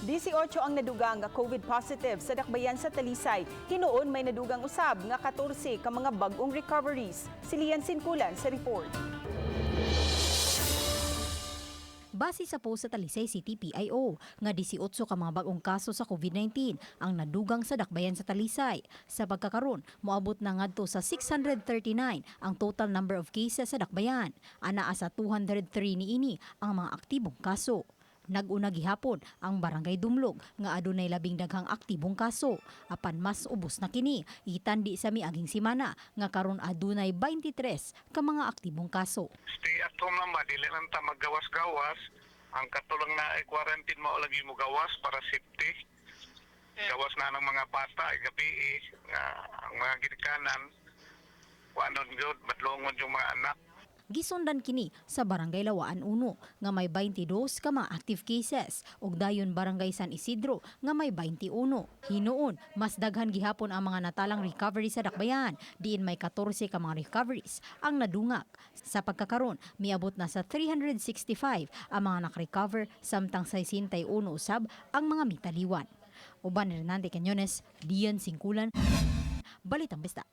18 ang nadugang nga COVID positive sa dakbayan sa Talisay. Hinuon may nadugang usab nga 14 ka mga bag-ong recoveries. Si Lian Sinkulan sa report. Base sa post sa Talisay City PIO, nga 18 ka mga bagong kaso sa COVID-19 ang nadugang sa dakbayan sa Talisay. Sa pagkakaron, moabot na ngadto sa 639 ang total number of cases sa dakbayan. Anaa sa 203 niini ang mga aktibong kaso. Nag-una gihapon ang Barangay Dumlog nga adunay labing daghang aktibong kaso. Apan mas ubos na kini itandi sa miaging simana nga karon adunay 23 ka mga aktibong kaso. Stay at home lang ba, dili lang ta maggawas-gawas. Ang katulong na ay quarantine mo lagi mo gawas para safety. Gawas na ng mga bata, ay gabi eh, nga ang mga ginikanan, kuanon gyud, badlongon yung mga anak. Gisundan kini sa Barangay Lawaan 1 nga may 22 ka mga active cases ug dayon Barangay San Isidro nga may 21. Hinuon, mas daghan gihapon ang mga natalang recovery sa dakbayan, diin may 14 ka mga recoveries ang nadungag. Sa pagkakaron, miabot na sa 365 ang mga nakarecover samtang 61 usab ang mga mitaliwan. Uban ni Renante Cañones, Dian Singkulan, Balitang Bista.